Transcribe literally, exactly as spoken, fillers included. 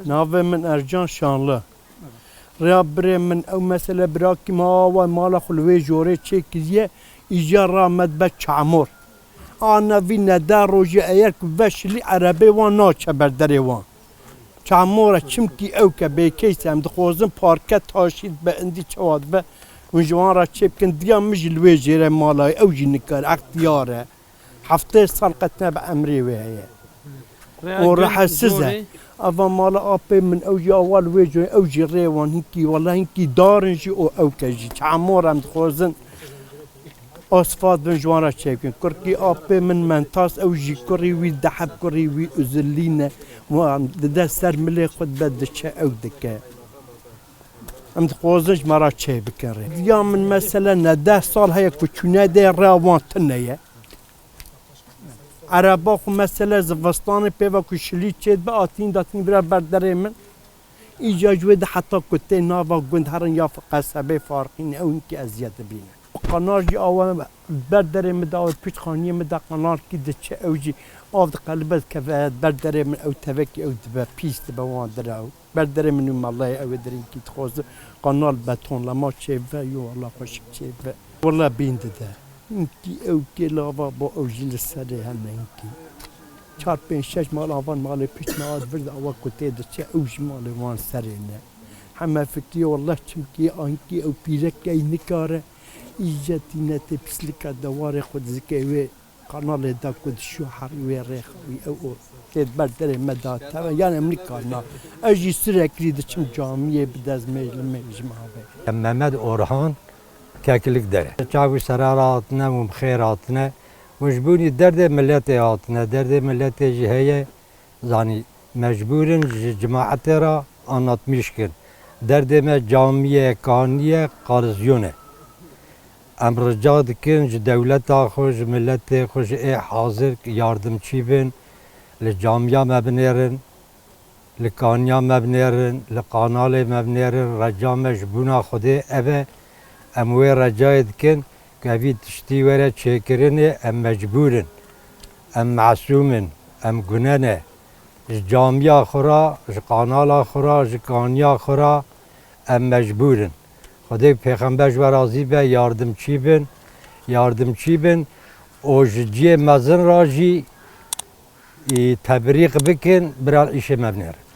Navê min Ercan Şanlı. Rêya birê min, ew mesele birakî me awa mala xwe li wê jorê çêkiriye, îja ra me dibe çamor. A nevî nede rojê eyer ku veşilî erebê wan naçe ber derê wan. Çamor e, çimkî ew ke bêkeyse em dixwazin parke taşî dibe, indî çawa dibe, hûn ji wan re çê bikin, diya min jî li wê jêre mala ye, ew jî nikare, extiyar e. Heftê sal qet nebe emrê wê heye. Û rehetsiz e. Ava mala apê min, ew jî awa li wê coyê, ew jî rê wan hinkî, wela hinkî dar in jî û ew ke jî çamor em dixwazin asfalt bin ji wan re çêkin. Kurkî apê min Mentas, ew jî kurî wî deheb kurî wî uzilî ne. Wan dide ser milê xwe dibe diçe ew dike. Em dixwazin ji me re çê bikin rê. Ya min mesele ne deh sal heye ku çûne dê re wan tune ye. Ereba xwe mesele zivistanê pê ve ku şilî çêdibe, atîn datîn bira ber derê min. Îca ji wê de heta ku tê nava gund herin ya qesebê Farqîn, ew hinkî eziyet dibîne. Qenar jî awe ber derê min de, awe pişt xaniyê min de qenarkî diçe, ew jî av diqelibe dikeve ber derê min, ew tevekî ew dibe, pîs dibe wan dira ew. Ber derê min û melayê ew ê derînkî dixwaze qanal betonlama çêbibe, yo wela xweşik çêbibe. Wela bîn dide. Hinkî ew kê lava bo ew jî li serê hene hinkî. Çar pênc şeş mal avan malê pişt me ad vir de awa ku tê diçe ew jî malê wan serê ne. Heme fikriye wela çimkî a hinkî ew pîrekey nikare îce tînetê pislika dewarê xwe dizike wê. Qanalê da ku dişû herî wê rêxa wî ew o tê ber derê me da teve, yan em nikarna. Ez jî sürekli diçim camiyê bi dezmêj li mêj ji me avê. Mehmet Orhan, Keklik Dere. Çav û serara hatine û bi xêr hatine. Û ji bûnî derdê miletê hatine. Derdê miletê jî heye. Zanî, mecbûr in ji cemaetê re anlatmîş kin. Derdê me camî ye, kanî ye, qalizyon e. Em rica dikin ji dewleta xwe, ji miletê xwe, ji ê hazir yardimçî bin, li camiya me binêrin, li kaniya me binêrin, li qanalê me binêrin, reca me ji bona Xwedê ev e. Em wê recayê dikin ku evî tiştî were çêkirinê, em mecbûr in. Em mesûm in, em gune ne. Ji camiya xwe re, ji qanala xwe re, ji kaniya xwe re em mecbûr in. Xwedê û Pêxember ji we razî be, yardimçî bin, yardimçî bin û ji cihê mezin re jî, î, tebrîq bikin, bira îşê me binêrin.